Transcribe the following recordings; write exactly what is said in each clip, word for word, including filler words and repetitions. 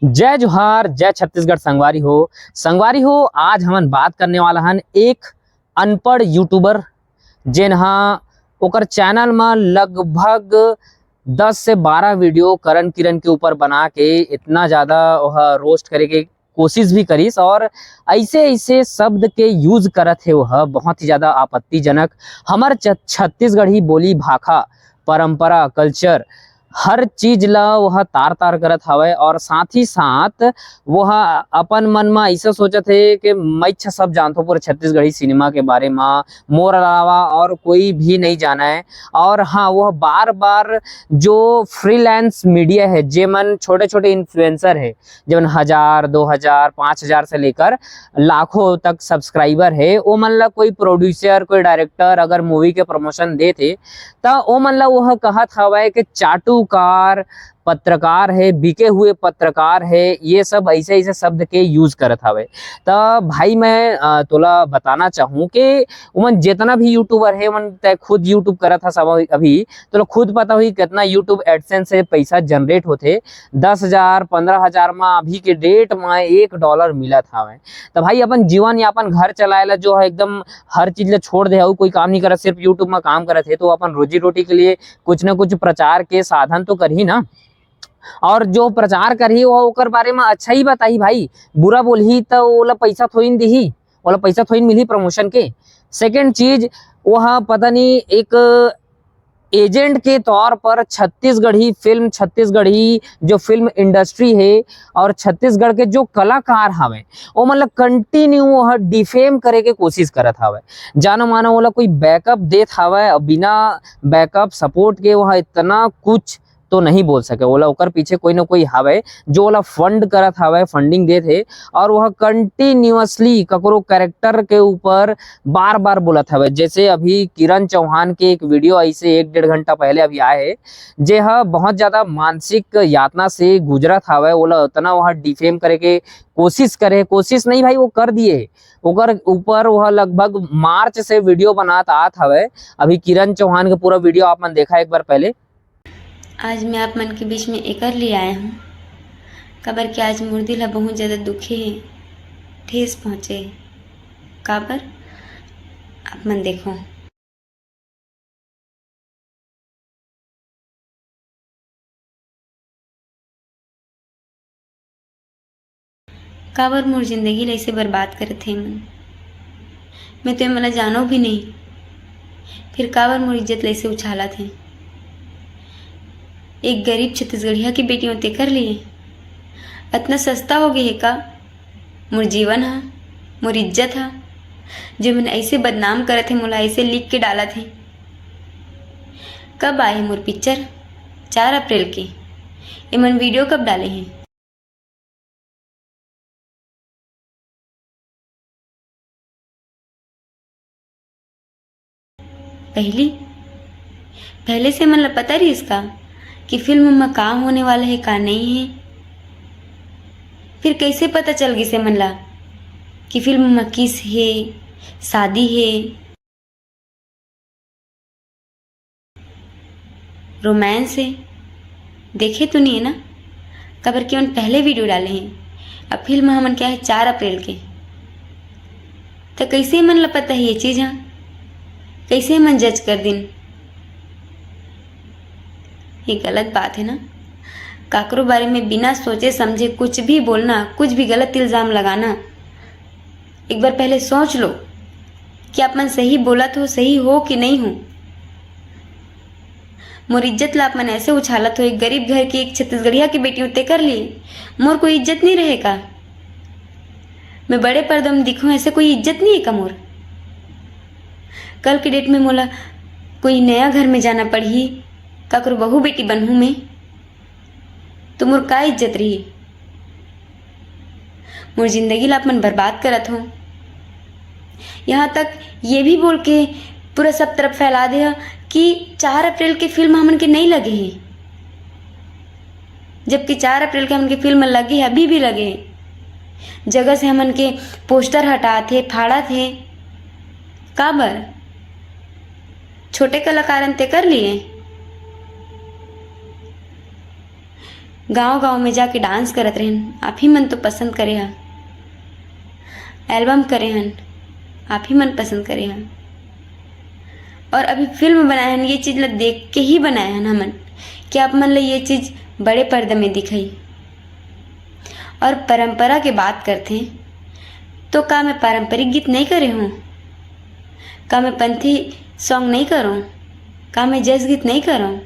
जय जोहार, जय छत्तीसगढ़ संगवारी हो। संगवारी हो, आज हमन बात करने वाला हन एक अनपढ़ YouTuber, जेन हा ओकर channel म लगभग दस से बारह video करण किरण के ऊपर बना के इतना ज्यादा वह roast करे के कोशिश भी करिस और ऐसे ऐसे शब्द के use करत हे, वह बहुत ही ज्यादा आपत्तिजनक। हमर छ-, छत्तीसगढ़ी बोली भाखा, परंपरा, culture, हर चीज ला वह तार तार करत हवय और साथ ही साथ वह अपन मन म ऐसा सोचत हे कि मैं अच्छा सब जानथों पूरे छत्तीसगढ़ी सिनेमा के बारे म, मोर अलावा और कोई भी नहीं जाना है। और हाँ, वह बार बार जो freelance media है, जेमन छोटे छोटे influencer है, जेमन हजार, दो हजार, पाँच हजार से लेकर लाखों तक subscriber है, ओमन ला कोई producer, कोई director अगर movie के promotion देत हे, त ओमन ला वह कहत हवय कि चाटुकार पत्रकार है, बिके हुए पत्रकार है, ये सब ऐसे ऐसे शब्द के use करत हवय। त भाई, मैं, अ, तोला बताना चाहूँ कि उमन जितना भी YouTuber है, उमन तय खुद YouTube करत हस अब अभी, तोला खुद पता होही कितना YouTube AdSense से पैसा generate होथे। दस हजार, पन्द्रह हजार म अभी के date म एक dollar मिलत हवय। त भाई, अपन जीवन यापन, घर चलाए ला जो है एकदम हर चीज ला छोड़ दे, अउ कोई काम नहीं करत, सिर्फ YouTube म काम करत हे, तो अपन रोजी रोटी के लिए कुछ ना कुछ प्रचार के साधन तो करही ना। और जो प्रचार करही, वो ओकर बारे म अच्छा ही बताही भाई, बुरा बोलही त ओला पैसा थोइन दिही, ओला पैसा थोइन मिलही promotion के। Second चीज, वो ह पता नहीं एक agent के तौर पर छत्तीसगढ़ी film, छत्तीसगढ़ी जो film industry है और छत्तीसगढ़ के जो कलाकार हवे, ओमन ला continue वह defame करे के कोशिश करत हवे। जानो मानो ओला कोई backup देत हवे, बिना backup support के वह इतना कुछ तो नहीं बोल सके। ओला ओकर पीछे कोई ना कोई हवे जो ओला fund करत हवे, funding देत हे, और वह continuously ककरो character के ऊपर बार बार बोलत हवे। जैसे अभी किरण चौहान के एक video ऐसे एक डेढ़ घंटा पहले अभी आए हे, जे ह बहुत ज्यादा मानसिक यातना से गुजरत हवे, ओला उतना वह defame करे के कोशिश करे, कोशिश नहीं भाई, वो कर दिए। ओकर ऊपर वह लगभग मार्च से video बनात आत हवे। अभी किरण चौहान के पूरा video आप मन देखा एक बार पहले। आज मैं आप मन के बीच में एकर लिए आए हूँ, काबर कि आज मोर दिल ह बहुत ज्यादा दुखी हे, ठेस पहुँचे हे। काबर? आप मन देखो। काबर मोर जिंदगी ला ऐसे बर्बाद करत हे मन? मैं तो एमन ला जानो भी नहीं, फिर काबर मोर इज्जत ला ऐसे उछालत हे? एक गरीब छत्तीसगढ़िया के बेटी हों तेकर लिए अतना सस्ता हो गे हे का मोर जीवन हा, मोर इज्जत हा, जो मन ऐसे बदनाम करत हे, मोला ऐसे लिख के डालत हे? कब आए हे मोर picture? चार अप्रैल के। एमन video कब डाले हे? पहली, पहले से मन ला पता रहिस का कि film म का होने वाला हे, का नहीं हे? फिर कैसे पता चल गिस मन ला कि film म kiss हे, शादी हे? Romance हे, देखे तो नहीं है ना? काबर कि मन पहले video डाले हैं। अब film हमन क्या है, चार अप्रैल के, तो कैसे मन ला पता है ये चीज? हाँ, कैसे मन judge कर दिन? ये गलत बात है ना। काकरो बारे में बिना सोचे समझे कुछ भी बोलना, कुछ भी गलत इल्जाम लगाना, एक बार पहले सोच लो कि आप मन सही बोलत हो, सही हो कि नहीं हो। मोर इज्जत ला आप मन ऐसे उछालत हो, एक गरीब घर की एक छत्तीसगढ़िया की बेटी हों तेकर लिए मोर कोई इज्जत नहीं रहे का? मैं बड़े पर्दा में दिखूं, ऐसे कोई इज्जत नहीं है का मोर? कल के date में मोला कोई नया घर में जाना पड़ही, काकरो बहू बेटी बनहूं मैं, तो मोर का इज्जत रही? मोर जिंदगी ला आप मन बर्बाद करत हो। यहाँ तक ये भी बोल के पूरा सब तरफ फैला दे ह कि चार अप्रैल के film हमन के नहीं लगे हे, जबकि चार अप्रैल के हमन के film लगे हे, अभी भी लगे हे। जगह से हमन के poster हटात हे, फाड़त हे। काबर? छोटे कलाकारन तेकर लिए। गांव गांव में जाके डांस करत रहन, आप ही मन तो पसंद करे हा। एल्बम करे हन, आप ही मन पसंद करे हा। और अभी फिल्म बनाए हन, ये चीज ला देख के ही बनाए हन हमन, कि आप मन ला ये चीज बड़े पर्दा में दिखाई। और परंपरा के बात करथे, तो का मैं पारंपरिक गीत नहीं करे हूँ? का मैं पंथी सॉन्ग नहीं करूँ? का मैं जैस गीत नहीं करूँ?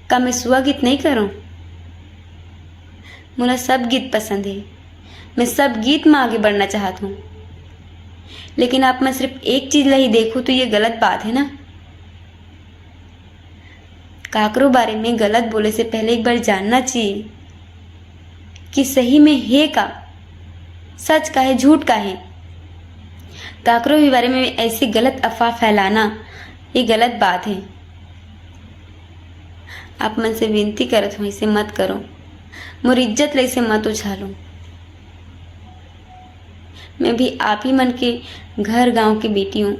का मैं सुआ गीत नहीं करूँ? मोला सब गीत पसंद है, मैं सब गीत में आगे बढ़ना चाहत हूँ। लेकिन आप मन सिर्फ एक चीज ला ही देखो तो ये गलत बात है ना। काकरो बारे में गलत बोले से पहले एक बार जानना चाहिए कि सही में है का, सच का है, झूठ का है। काकरो भी बारे में ऐसी गलत अफवाह फैलाना, ये गलत बात है। आप मन से विनती करत हूँ, ऐसे मत करो। मोर इज्जत ला ऐसे मत उछालो। मैं भी आप ही मन के घर गांव के बेटी हूँ।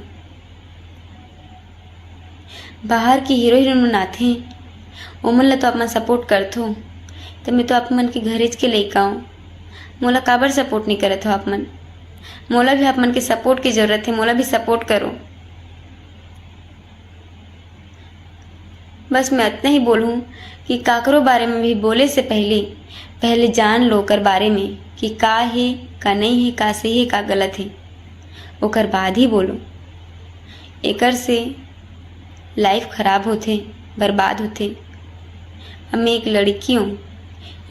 बाहर के हीरो हीरोइन मन आथे, ओमन ला तो आप मन सपोर्ट करथो, त मैं तो आप मन के घरेच के लइका हूँ। मोला काबर सपोर्ट नहीं करत हो आप मन? मोला भी आप मन के सपोर्ट की जरूरत है, मोला भी सपोर्ट करो। बस मैं इतना ही बोलूँ कि काकरो बारे में भी बोले से पहले, पहले जान लो ओकर बारे में कि का है, का नहीं है, का सही है, का गलत है, ओकर बाद ही बोलो। एकर से लाइफ खराब होथे, बर्बाद होथे। अब मैं एक लड़की हूँ,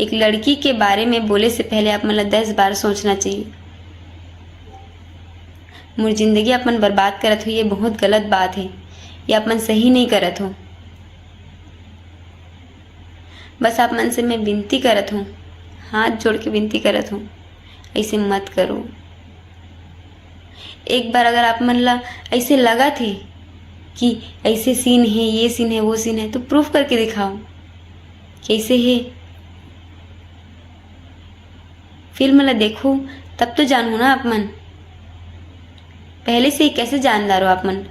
एक लड़की के बारे में बोले से पहले आप मन ला दस बार सोचना चाहिए। मोर जिंदगी आप मन बर्बाद करत हो, ये बहुत गलत बात है, ये आप मन सही नहीं करत हो। बस आप मन से मैं विनती करत हूँ, हाथ जोड़ के विनती करत हूँ, ऐसे मत करो। एक बार अगर आप मन ला ऐसे लगत हे कि ऐसे सीन है, ये सीन है, वो सीन है, तो प्रूफ करके दिखाओ कैसे है। फिल्म ला देखो, तब तो जानहू ना आप मन। पहले से ही कैसे जानदार हो आप मन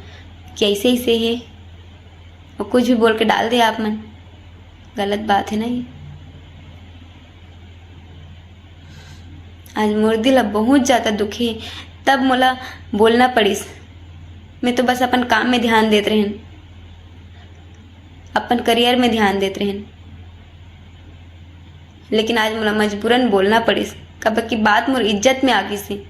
कि ऐसे ऐसे है, और कुछ भी बोल के डाल दे आप मन। गलत बात है ना ये। आज मोर दिल अब बहुत ज्यादा दुखी, तब मोला बोलना पड़िस। मैं तो बस अपन काम में ध्यान देत रहेन, अपन करियर में ध्यान देत रहेन, लेकिन आज मोला मजबूरन बोलना पड़िस, काबर की बात मोर इज्जत में आ गिस हे।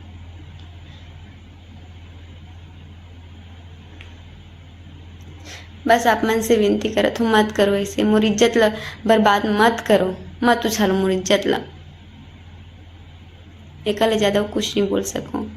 बस आप मन से विनती करत हूँ, मत करो ऐसे, मोर इज्जत ला बर्बाद मत करो, मत उछालो मोर इज्जत ला। एकर ले ज्यादा कुछ नहीं बोल सकूँ।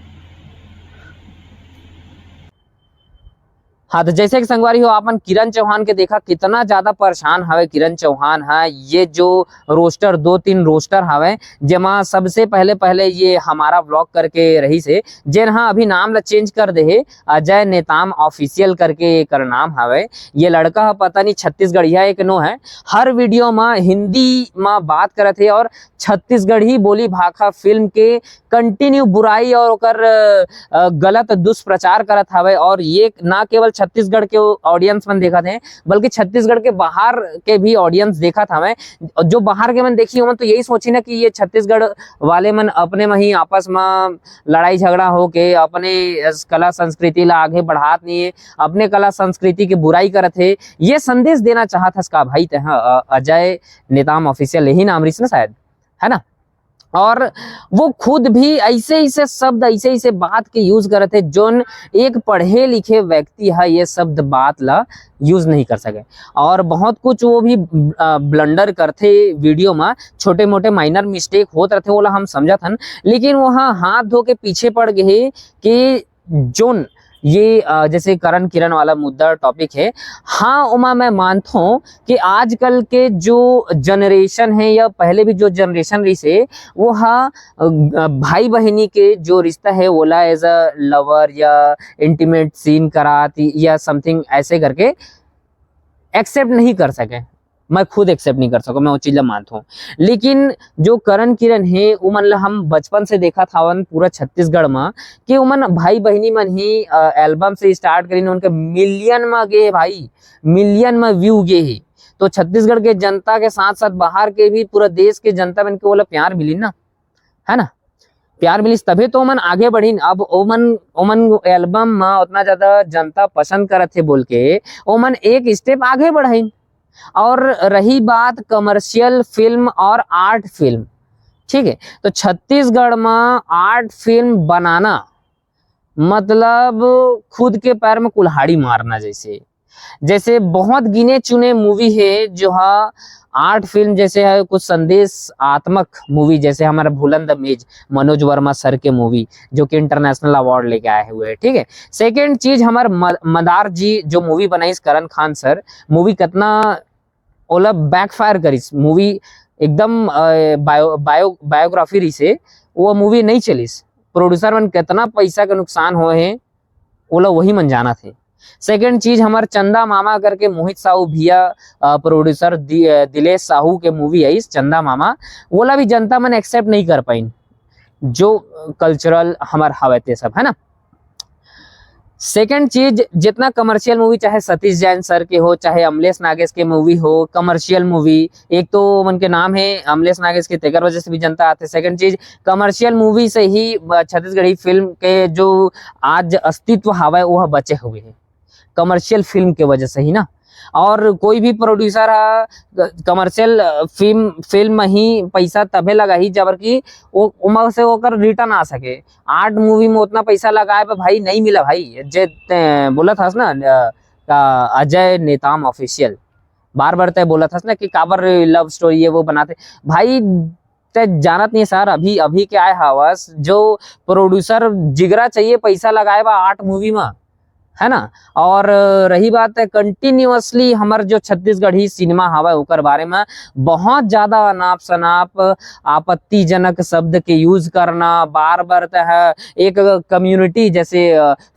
हाँ, तो जैसे कि संगवारी हो, आपन किरण चौहान के देखा, कितना ज्यादा परेशान हवे किरण चौहान। हाँ, ये जो रोस्टर, दो तीन रोस्टर हवे, जेमा सबसे पहले पहले ये हमारा व्लॉग करके रहिस हे, जेन हा अभी नाम ला चेंज कर दे हे, अजय नेताम ऑफिशियल करके एकर नाम हवे। ये लड़का ह पता नहीं छत्तीसगढ़िया एक नो है, हर वीडियो में हिंदी में बात करत हे और छत्तीसगढ़ी बोली भाखा फिल्म के कंटिन्यू बुराई और ओकर, अ, गलत दुष्प्रचार करत हवे। और ये ना केवल छत्तीसगढ़ के ऑडियंस मन देखत हे, बल्कि छत्तीसगढ़ के बाहर के भी ऑडियंस देखत हवे। जो बाहर के मन देखी, ओमन तो यही सोची ना कि ये छत्तीसगढ़ वाले मन अपने में ही आपस में लड़ाई झगड़ा होके अपने कला संस्कृति ला आगे बढ़ात नहीं है, अपने कला संस्कृति की बुराई करत हे। ये संदेश देना चाहत हस का भाई ते? हाँ, अ, अजय नेताम ऑफिशियल यही नाम रहिस ना शायद, है ना? और वो खुद भी ऐसे ऐसे शब्द, ऐसे ऐसे बात के यूज करत हे, जोन एक पढ़े लिखे व्यक्ति है ये शब्द बात ला यूज नहीं कर सके। और बहुत कुछ वो भी, अ, ब्लंडर करथे वीडियो में, छोटे मोटे माइनर मिस्टेक होत रहथे, ओला हम समझत हन, लेकिन वो हाँ हाथ धो के पीछे पड़ गए कि जोन ये, अ, जैसे करण किरण वाला मुद्दा टॉपिक है, हाँ, ओमा मैं मानथों कि आजकल के जो जनरेशन है या पहले भी जो जनरेशन रहिस हे, वो हा, अ, भाई बहिनी के जो रिश्ता है, ओला एज अ लवर या इंटीमेट सीन करात या समथिंग ऐसे करके एक्सेप्ट नहीं कर सके। मैं खुद एक्सेप्ट नहीं कर सकूँ, मैं वो चीज़ ला मानथों। लेकिन जो करण किरण हे, उमन ला हम बचपन से देखत हावन पूरा छत्तीसगढ़ में कि उमन भाई बहिनी मन ही, अ, एल्बम से स्टार्ट करिन, उनके मिलियन में गे हे भाई, मिलियन में व्यू गे हे। तो छत्तीसगढ़ के जनता के साथ साथ बाहर के भी, पूरा देश के जनता मन के ओला प्यार मिली ना, है ना? प्यार मिलिस तभे तो ओमन आगे बढ़िन। अब ओमन ओमन एल्बम में उतना ज्यादा जनता पसंद करत हे बोल के ओमन एक स्टेप आगे बढ़ाइन। और रही बात कमर्शियल फिल्म और आर्ट फिल्म, ठीक है, तो छत्तीसगढ़ में आर्ट फिल्म बनाना मतलब खुद के पैर में कुल्हाड़ी मारना जैसे। जैसे बहुत गिने चुने मूवी है जो हा आर्ट फिल्म जैसे है, कुछ संदेशात्मक मूवी, जैसे हमारा भूलन द मेज, मनोज वर्मा सर के मूवी, जो कि इंटरनेशनल अवार्ड लेके आए हुए हैं, ठीक है। सेकेंड चीज, हमार म-, मदार जी जो मूवी बनाइस करण खान सर, मूवी कितना ओला बैकफायर करिस, मूवी एकदम बायो बायो बायोग्राफी रही से, वो मूवी नहीं चलिस। प्रोड्यूसर मन कितना पैसा का नुकसान हुए हैं, ओला वही मन जाना थे। सेकेंड चीज, हमार चंदा मामा करके मोहित साहू भैया प्रोड्यूसर दि, दिलेश साहू के मूवी आइस चंदा मामा, ओला भी जनता मन एक्सेप्ट नहीं कर पाइन, जो कल्चरल हमार हवे ते सब, है ना। सेकेंड चीज, जितना कमर्शियल मूवी, चाहे सतीश जैन सर के हो, चाहे अमलेश नागेश के मूवी हो, कमर्शियल मूवी, एक तो मन के नाम है अमलेश नागेश के, तेकर वजह से भी जनता आते। सेकेंड चीज, कमर्शियल मूवी से ही छत्तीसगढ़ी फिल्म के जो आज अस्तित्व हवा है वो बचे हुए है, कमर्शियल फिल्म के वजह से ही ना। और कोई भी प्रोड्यूसर है कमर्शियल फिल्म फिल्म ही पैसा तभे लगा ही जबकि वो ओमा से ओकर रिटर्न आ सके। आर्ट मूवी में उतना पैसा लगाए पर भाई नहीं मिला भाई। जे बोला था ना अजय नेताम ऑफिशियल, बार बार तय बोला था ना कि काबर लव स्टोरी है वो बनाते। भाई तय जानत नहीं सर, अभी अभी क्या है हवस जो प्रोड्यूसर जिगरा चाहिए पैसा लगाए बा आर्ट मूवी में, है ना। और रही बात है कंटिन्यूअसली हमार जो छत्तीसगढ़ी सिनेमा हवा है ओकर बारे में बहुत ज्यादा अनाप शनाप आपत्तिजनक शब्द के यूज करना बार बार तय है। एक कम्युनिटी जैसे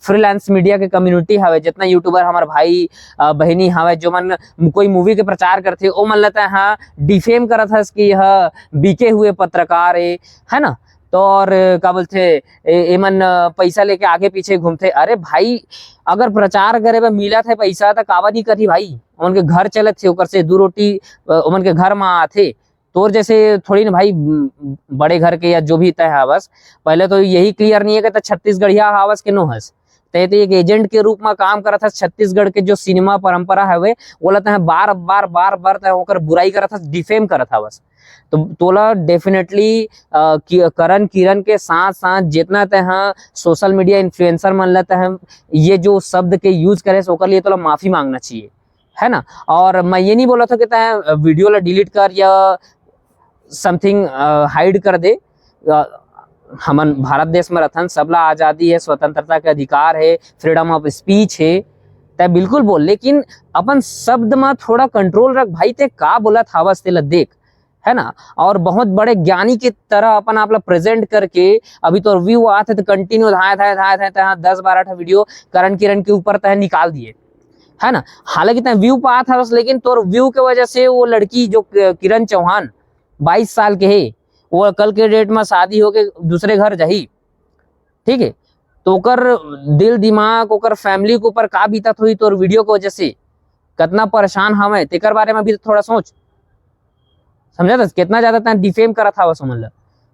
फ्रीलांस मीडिया के कम्युनिटी हवे, जितना यूट्यूबर हमार भाई बहनी हवे जो मन कोई मूवी के प्रचार करते ओ मन लेते हैं डिफेम करत हस कि यह बिके हुए पत्रकार है, है ना। तो और का बोलते एमन पैसा लेके आगे पीछे घूमते। अरे भाई अगर प्रचार करे बर मिलत है पैसा तो काबर नहीं करी भाई। ओमन के घर चलत थे ओकर से दू रोटी ओमन के घर में आथे। तोर जैसे थोड़ी ना भाई बड़े घर के या जो भी तय हावस। पहले तो यही क्लियर नहीं है कि छत्तीसगढ़िया हावस के नो हस। तय तो एक एजेंट के रूप में काम करत हस छत्तीसगढ़ के जो सिनेमा परंपरा हवे ओला तय बार बार बार बार तय ओकर बुराई करत हस, डिफेम करत हावस। तो तोला डेफिनेटली करण किरण के साथ साथ जितना तय सोशल मीडिया इन्फ्लुएंसर मन लेते हैं ये जो शब्द के यूज करे ओकर लिए तोला माफी मांगना चाहिए, है ना। और मैं ये नहीं बोला था कि तय वीडियो ला डिलीट कर या समथिंग हाइड कर दे। हमन भारत देश में रथन, सबला आजादी है, स्वतंत्रता के अधिकार है, फ्रीडम ऑफ स्पीच है, तय बिल्कुल बोल, लेकिन अपन शब्द में थोड़ा कंट्रोल रख भाई। ते का बोलत हावस तेला देख, है ना। और बहुत बड़े ज्ञानी की तरह अपन आप ला प्रेजेंट करके अभी तोर व्यू आत है तो कंटिन्यू धाए धाए धाए धाए तय दस बारह ठा वीडियो करण किरण के ऊपर तय निकाल दिए, है ना। हालांकि तय व्यू पात हवस लेकिन तोर व्यू के वजह से वो लड़की जो किरण चौहान बाईस साल के है वो कल के डेट में शादी होके दूसरे घर जाही, ठीक है। तो ओकर दिल दिमाग ओकर फैमिली के ऊपर का बीतत होही तोर वीडियो के वजह से, कितना परेशान हवे तेकर बारे में भी थोड़ा सोच। समझा था कितना ज्यादा तय डिफेम करत हावस ओमन ला।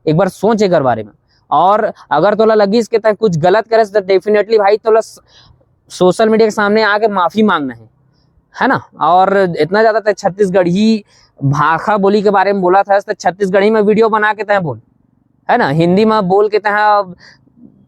एक बार सोच एकर बारे में। और अगर तोला लगिस कि तय कुछ गलत करे तो डेफिनेटली भाई तोला सोशल मीडिया के सामने आके माफी मांगना है, है ना। और इतना ज्यादा तय छत्तीसगढ़ी भाखा बोली के बारे में बोला था तो छत्तीसगढ़ी में वीडियो बना के तय बोल, है ना। हिंदी में बोल के तय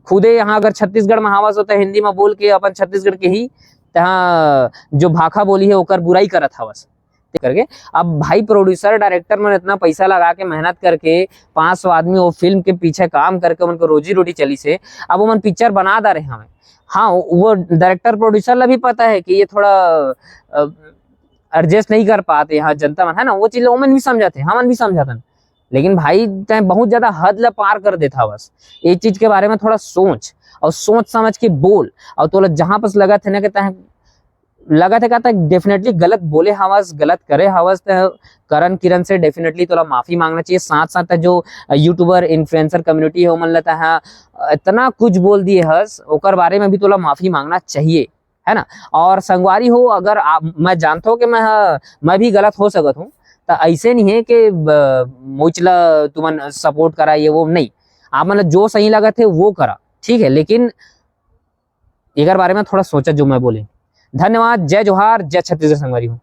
खुदे यहाँ अगर छत्तीसगढ़ में हावस होता हिंदी में बोल के अपन छत्तीसगढ़ के ही तय जो भाखा बोली है ओकर बुराई करत हावस करके। अब भाई प्रोड्यूसर डायरेक्टर मन इतना पैसा लगा के मेहनत करके पांच सौ आदमी वो फिल्म के पीछे काम करके उनको रोजी रोटी चली से अब वो मन पिक्चर बना दा रहे हमें। हाँ वो डायरेक्टर प्रोड्यूसर ला भी पता है कि ये थोड़ा एडजस्ट नहीं कर पाते यहाँ जनता मन, है ना। वो चीज ओमन भी समझाते हमन भी समझाते, लेकिन भाई तय बहुत ज्यादा हद ला पार कर देता बस। ये चीज के बारे में थोड़ा सोच और सोच समझ के बोल। और तोला जहां पर लगा थे ना कि तय लगा थे का तय डेफिनेटली गलत बोले हवस गलत करे हवस तय करण किरण से डेफिनेटली तोला माफी मांगना चाहिए। साथ साथ जो यूट्यूबर इन्फ्लुएंसर कम्युनिटी है ओमन लेता है इतना कुछ बोल दिए हस ओकर बारे में भी तोला माफी मांगना चाहिए। है ना। और संगवारी हो, अगर आप, मैं जानता हूँ कि मैं, हाँ, मैं भी गलत हो सकत हूँ, तो ऐसे नहीं है कि ब-, मोच ला तुमन सपोर्ट करा, ये वो नहीं। आप मन ला जो सही लगत है वो करा, ठीक है, लेकिन एकर बारे में थोड़ा सोचा जो मैं बोले। धन्यवाद, जय जोहार, जय छत्तीसगढ़ संगवारी हो।